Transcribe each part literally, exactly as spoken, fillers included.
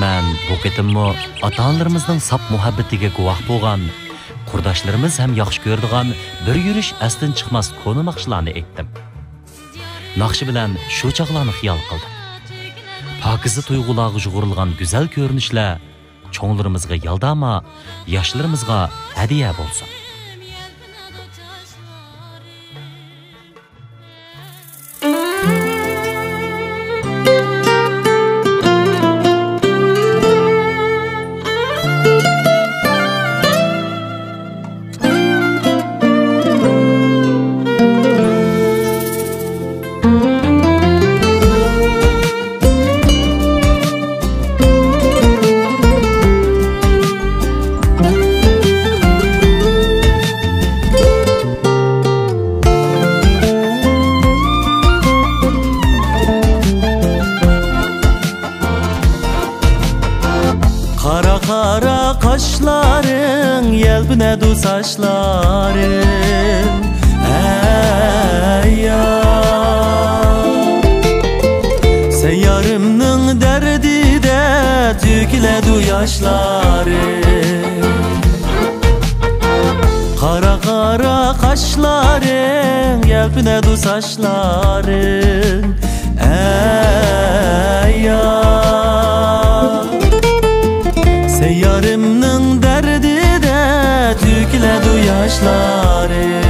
مەن بۇ قېتىممۇ ئاتا-ئانىلىرىمىزنىڭ ساپ مۇھەببىتىگە گۇۋاھ بولغان، قۇرداشلىرىمىز ھەم ياخشى كۆرىدىغان بىر يۈرۈش ئەستىن چىقماس كونا ناخشىلارنى ئېيتتىم. ناخشا بىلەن شۇ چاغلارنى خىيال قىلدىم. پاكىزە تۇيغۇلارغا يۇغۇرۇلغان گۈزەل كۆرۈنۈشلەر چوڭلىرىمىزغا يالداما، ياشلىرىمىزغا ھەدىيە بولسۇن. قارا-قارا قاشلارىڭ، يەلپۈنەدۇ ساچلارىڭ. ئەي يار، سەن يارىمنىڭ دەردىدە تۆكۈلەدۇ ياشلىرىڭ. قارا-قارا قاشلارىڭ، يەلپۈنەدۇ ساچلارىڭ. ئەي يار، سەن يارىمنىڭ دەردىدە تۆكۈلەدۇ ياشلىرىم.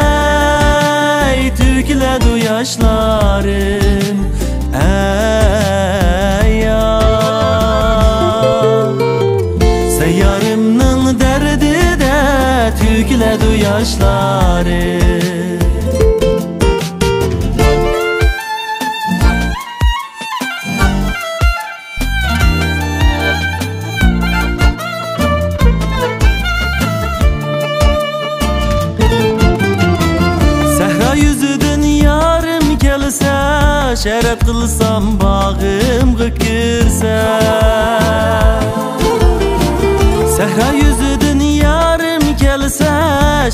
ئەي، تۆكۈلەدۇ ياشلىرىم. ئەي يار، سەن يارىمنىڭ دەردىدە تۆكۈلەدۇ ياشلىرىم. سەھرا يۈزىدىن يارىم كەلسە، شەرەپ قىلسام باغىمغا كىرسە. سەھرا يۈزىدىن يارىم كەلسە،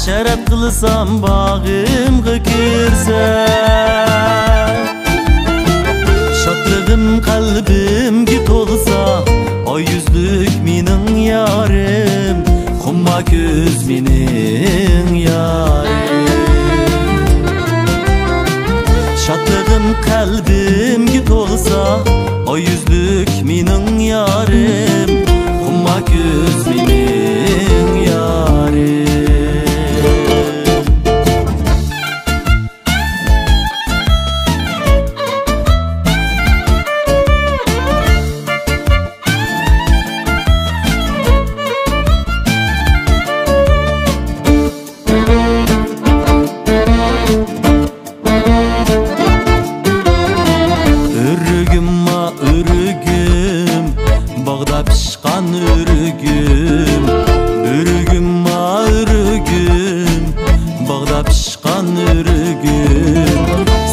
شەرەپ قىلسام باغىمغا كىرسە. شادلىقىم قەلبىمگە تولسا، ئاي يۈزلۈك مېنىڭ يارىم، خۇمما كۆز مېنىڭ يارىم. شادلىقىم قەلبىمگە تولسا، ئاي يۈزلۈك مېنىڭ يارىم، خۇمما كۆز مېنىڭ يارىم. ئۆرۈگۈم ما ئۆرۈگۈم، باغدا پىشقان ئۆرۈگۈم. ئۆرۈگۈم ما ئۆرۈگۈم، باغدا پىشقان ئۆرۈگۈم.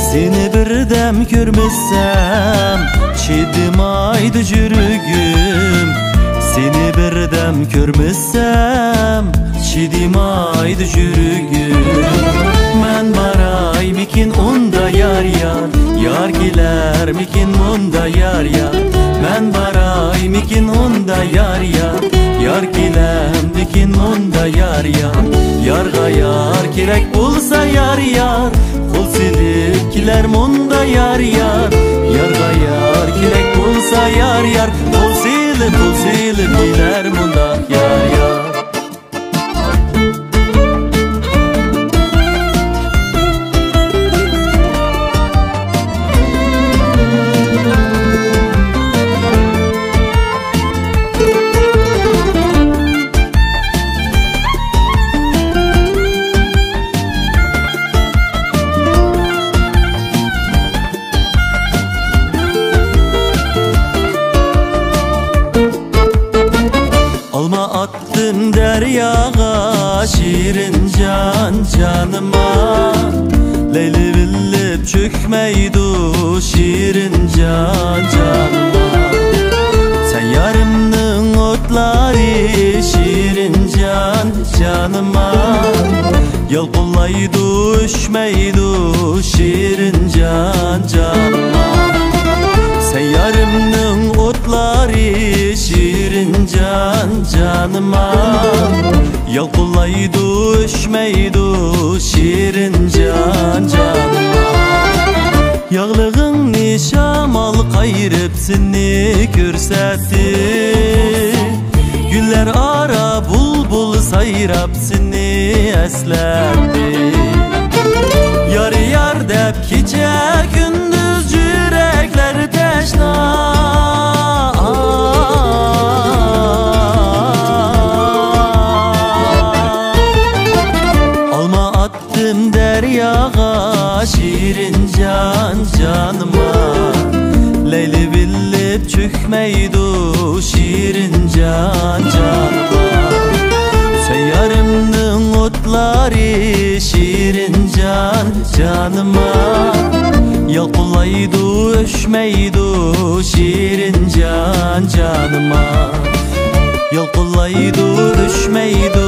سېنى بىردەم كۆرمىسەم، چىدىمايدۇ يۈرىكىم. سېنى بىردەم كۆرمىسەم، چىدىمايدۇ يۈرىكىم. مەن بارايمىكىن ئۇندا يار، يار، يار كېلەرمىكىن مۇندا يار، يار. مەن بارايمىكىن ئۇندا يار، يار، يار كېلەمدىكىن مۇندا يار، يار. يارغا يار كېرەك بولسا يار، يار، قول سېلىپ كېلەر مۇندا يار، يار. يارغا يار كېرەك بولسا يار، يار، قول سېلىپ، قول سېلىپ كېلەر مۇنداق يار، يار. ئالما ئاتتىم دەرياغا، شېرىنجان جانىما. لەيلى بىلىپ چۆكمەيدۇ، شېرىنجان جانىما. سەن يارىمنىڭ ئوتلىرى، شېرىنجان جانىما. يالقۇنلايدۇ، ئۆچمەيدۇ شېرىنجان جانىما. سەن يارىمنىڭ ئوتلىرى شېرىنجان جانىما. يالقۇنلايدۇ، ئۆچمەيدۇ شېرىنجان جانىما. ياغلىقىڭنى شامال قايرىپ سېنى كۆرسەتتى. گۈللەر ئارا بۇلبۇل سايراپ سېنى ئەسلەتتى. يار، يار دەپ كېچە كۈندۈز يۈرەكلەر تەشنا. ئالما ئاتتىم دەرياغا شېرىنجان جانىما. لەيلى بىلىپ چۆكمەيدۇ شېرىنجان جانىما. سەن يارىمنىڭ ئوتلىرى شېرىنجان جانىما. يالقۇنلايدۇ، ئۆچمەيدۇ شېرىنجان جانىما. يالقۇنلايدۇ، ئۆچمەيدۇ